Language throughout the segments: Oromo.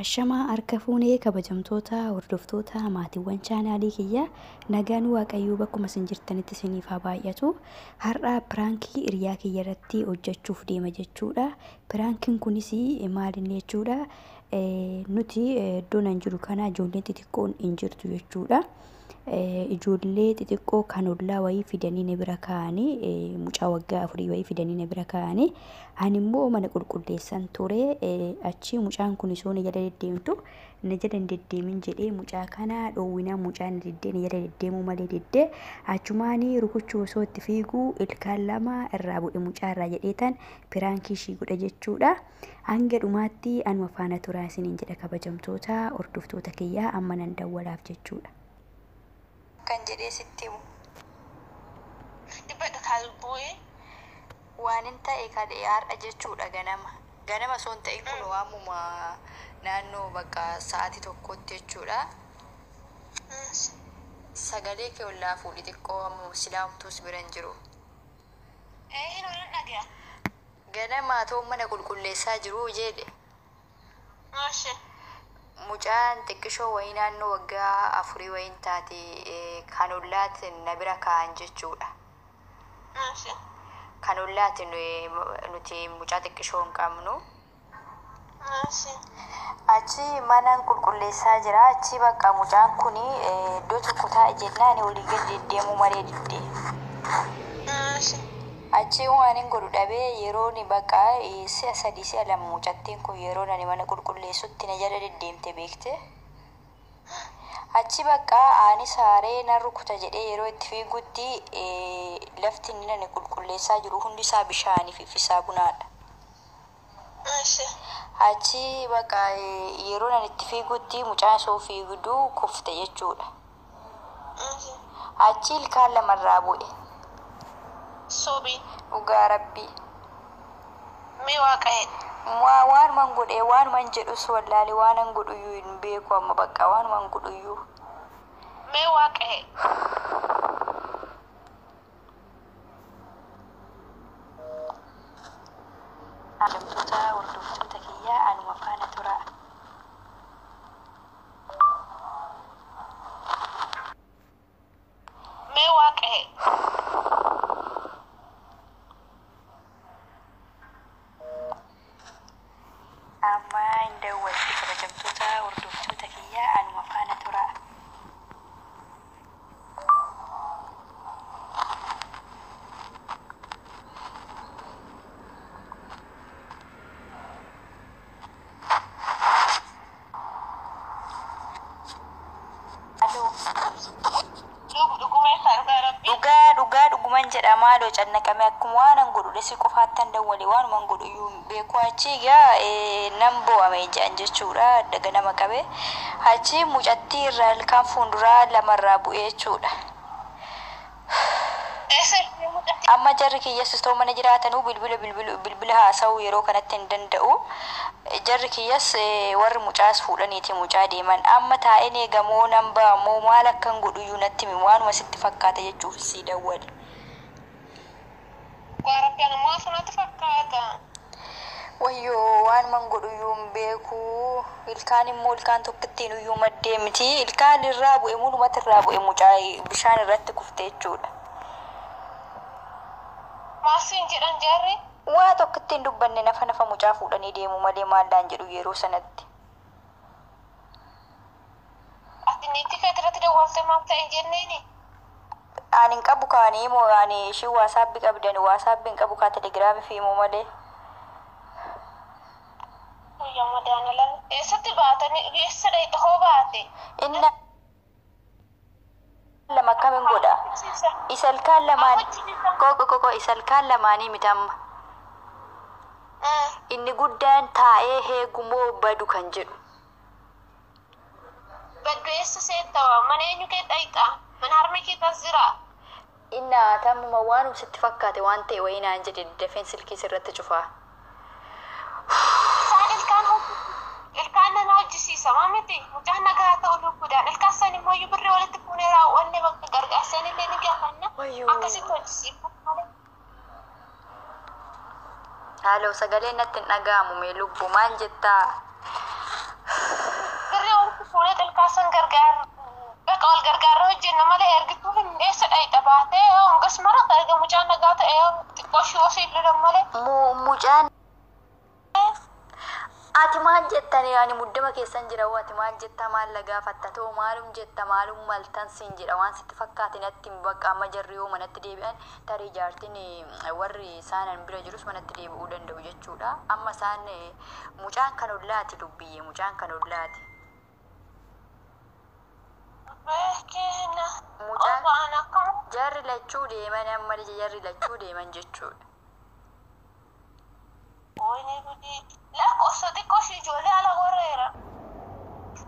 Ashamaa harka fuunee kabajamtoota hordoftoota maatiiwwan chaanaalii kiyyaa, nagaan Waaqayyoo bakkuma isin jirtanitti isiniif haa baay'atu. Har'a piraankii hiriyaa kiyya irratti hojjechuuf deema jechuudha. Piraankiin kunis maalinni jechuudha? Nuti iddoo nan jiru kana ijoolleen xixiqqoon hin jirtu jechuudha. Ijoollee xixiqqoo kan ollaa wayii fidanii na bira kaa'anii, mucaa waggaa 4 wayii fidanii na bira kaa'anii, ani immoo mana qulqulleessan ture. Achi mucaan kun osoo na jala deddeemtu, na jala hin deddeemin jedhee mucaa kana dhoowwinaa, mucaan na diddee, na jala deddeemuu malee diddee. Achumaanii rukuchuu osoo itti fiiguu ilkaan lama irraa bu'e mucaa irraa jedheetan piraankii ishii godhe jechuudha. Hanga dhumaatti anuma faana turaa isiniin jedha, kabajamtoota hordoftoota kiyyaa. Amma nan dawwalaaf jechuudha. Kan jedhee sitti himu. Dhibbadha kaalbu'ee. Waan hin ta'e kan har'a jechuudha ganama. Ganama osoo hin ta'in kun waamuma naannoo bakka sa'aatii 1tti jechuudha. Sagalee kee ollaa fuudhi xiqqoo, amma silaa homtuus bira hin jiru. Ee, hin olan dhagaya. Ganama ta'uun mana qulqulleessaa jiru jedhe. Maashe. Mucaan xiqqishoo wayii naannoo waggaa 4 wayiin taate kan ollaatiin na bira kaa'an jechuudha. Maashe. Kan ollaatiin, nuti mucaa xiqqishoo hin qabnu. Maashe. Achi manaan qulqulleessaa jira. Achi bakka mucaan kun iddoo tokko taa'e jennaan olii gadi deddeemuu malee diddee. Maashe. Achi waan hin godhu dhabee, yeroon bakka si'a 3 si'a 2 mucattiin kun yeroo ani mana qulqulleessutti na jala deddeemte beekte. Achi bakka anis haaree nan rukuta jedhee yeroo itti fiigutti, lafti inni ani qulqulleessaa jiru hundi isaa bishaanii fi saabunaadha. Maashe. Achi bakka yeroo ani itti fiigutti mucaan osoo fiigduu kufte jechuudha. Maashe. Achi ilkaan lamarraa bu'e. Sobii. Dhugaa Rabbii. Mee Waaqayyo. Waanuman godhe, waanuman jedhus wallaale, waanan godhuyyuu hin beeku amma, bakka waanuman godhuyyuu. Mee Waaqayyo. Kabajamtoota hordoftoota kiyyaa, anuma faana turaa. Mee Waaqayyo. Amma hin dawwalti, kabajamtoota hordoftoota kiyyaa, anuma faana turaa. Aloo. Dhuguma isaa, dhugaa Rabbii. Dhugaa, dhugaa, dhuguman jedha. Maaloo, cannaqame, akkuma waanan godhu si qofaattan dawwale, waanuman godhu iyyuu hin beeku. Achi egaa nan bo'ame jedhan jechuudha, ganama qabe. Achi mucattii irraa ilkaan fuulduraa lamarraa bu'ee jechuudha. Eessa ishee mucatti? Amma jarri kiyyas osoo mana jiraatanuu bilbila bilbila haasa'uu yeroo kanatti hin danda'u. Jarri kiyyas warri mucaas fuudhaniiti mucaa deeman. Amma taa'een eegamoo nan ba'amoo, maal akkan godhuyyuu natti himi, waanuma sitti fakkaata jechuuf sii dawwale. Dhugaa Rabbii, ana maal sanatti fakkaata? Wayyoo, waanuman godhuyyuu hin beeku. Ilkaan immoo ilkaan tokkittiin iyyuu maddee miti. Ilkaan irraa bu'e, mulumatti irraa bu'e, mucaa bishaan irratti kufte jechuudha. Maal siin jedhan jarri? Waa tokkittiin dubbanne, nafa nafa mucaa fuudhanii deemu malee maallaan jedhu yeroo sanatti. Ati niitii kee irratti dawwaltee maal ta'e jenneeni? Ani hin qabu kaanii moo, ani ishii WhatsApp qabdi, ani WhatsApp hin qabu kaa, Telegramii fi himu malee. Guyyaa madaana eessatti baatanii, eessa dhayxe hoo baate? Inni lama akkamin godha? Isa ilkaan lamaan koko koko, isa ilkaan lamaanii miti amma. Inni guddaan taa'ee heegumoo badu kan jedhu. Baddu eessa seettawa? Mana eenyu kee dhayxa? Mana harmee kee tas jira? Inni tammuma waanuma sitti fakkaate waan ta'e wayii naan jedhe, dafeen silkii sirratti cufaa. Isaan ilkaan ilkaan nana hojjisiisa maa miti, mucaan nagaa ta'u lubbuudhaan ilkaan san immoo iyyuu birrii walitti fuunee raawwanne, bakka gargaarsan illee ni gaafanna. Wayyoo. Akkasitti hojjisiifu malee. Haaloo, sagalee natti hin dhaga'amu, mee lubbu maal jettaa? Ilkaasan gargaar bakka wal gargaarra hojjenna malee ergituu hin eessa dhayxa baatee hangas mara erga mucaan nagaa ta'e xiqqoo shii osoo illulan malee. Mucaan ati maal jettani? Ani muddama keessan jira hoo, ati maal jetta? Maal la gaafatta too? Maalum jetta? Maalum maltan siin jedha? Waan sitti fakkaate natti hin, bakka amma jarri yoo manatti deebi'an, tarii jaartiin warri isaanan bira jirus manatti deebi'uu danda'u jechuudha. Amma isaan mucaan kan ollaati, lubbiyye, mucaan kan ollaati. Beekina. Mucaan Oba'an akkam. Jarri lachuu deeman, amma jarri lachuu deeman jechuudha. Wayne gudii. Lakkoofsa xiqqoo shii ijoollee ala warreera.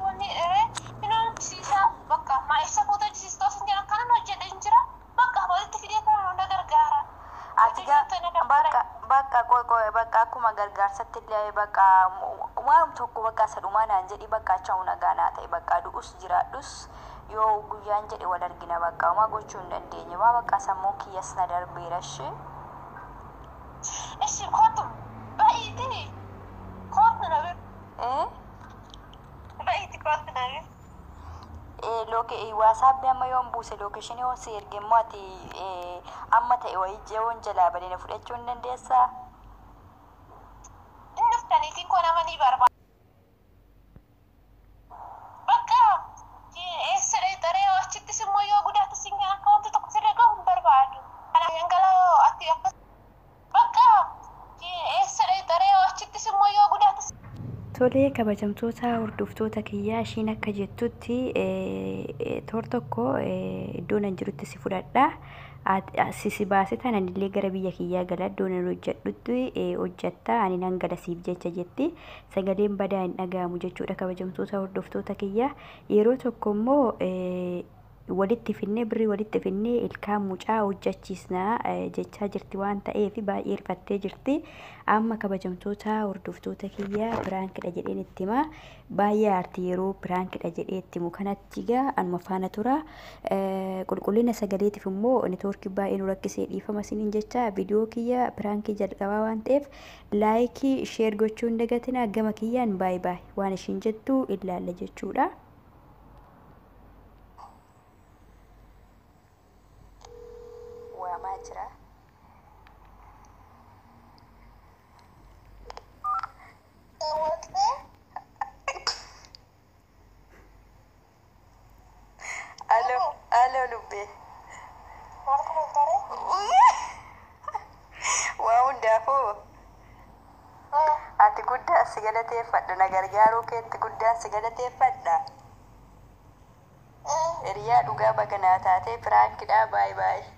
Wanni eree inni hojjisiisaa bakka maa'isa fuuta hojjisiistoo sin jedhan kanan hojjedhe hin jira, bakka walitti fidee kan hunda gargaara. Ati bakka bakka qoy qoy, bakka akkuma gargaarsatti illee bakka waan tokko bakka isa dhumaa naan jedhi, bakka achaa'u nagaa naa ta'e, bakka du'us jiraadhus yoo guyyaan jedhe wal argina, bakka homaa gochuu hin dandeenye, maa bakka sammuun kiyyas na darbeera ishee. Ishi kootu ba'iiti kootu na bir Eh? ba'iiti kootu na bir. Looke WhatsAppii amma yoon buuse, location yoon si erge immoo, ati amma ta'e wayii yoon jalaa badee fudhachuu hin dandeessaa? Inni dhuftaniitiin koo nama ni barbaada. Bakka eessa dheexaree achittis immoo yoo guddaatti sin akka wanti tokko sirra gahu hin barbaadu. Kanaaf dhangala'oo ati akkas bakka eessa dheexaree achittis immoo yoo guddaatti. Tolee, kabajamtoota hordoftoota kiyyaa, ishiin akka jettutti toor tokko iddoo nan jirutti si fudhadha. Si baase tanan illee gara biyya kiyyaa gala, iddoo nan hojjedhutti hojjetta, ani nan gala siif jecha jetti. Sagaleen badaa hin dhaga'amu jechuudha, kabajamtoota hordoftoota kiyyaa. Yeroo tokko immoo walitti finnee, birrii walitti finnee ilkaan mucaa hojjechiisnaa jechaa jirti waan ta'eef baay'ee rifattee jirti. Amma kabajamtoota hordoftoota kiyyaa, prankidha jedheen itti himaa. Baay'ee aarti yeroo prankidha jedhee itti himu kanatti egaa anuma faana tura. Qulqullina sagaleetiif immoo networkii baay'ee nu rakkisee, dhiifama isiniin jecha. Viidiyoo kiyya prankii jalqabaa waan ta'eef like, share gochuu hin dagatina. Gama kiyyaan baay'ee baay'ee waan ishiin jettu ilaalla jechuudha. Waamaa jira. Dawwattee. Alo, alo lubbee. Maal kun taree? Waa hundaafuu ati guddaa si galateeffadha, na gargaaruu keetti guddaa si galateeffadha. Hiriyaa dhugaa baganaa taatee, prankidhaa, baay'ee baay'ee.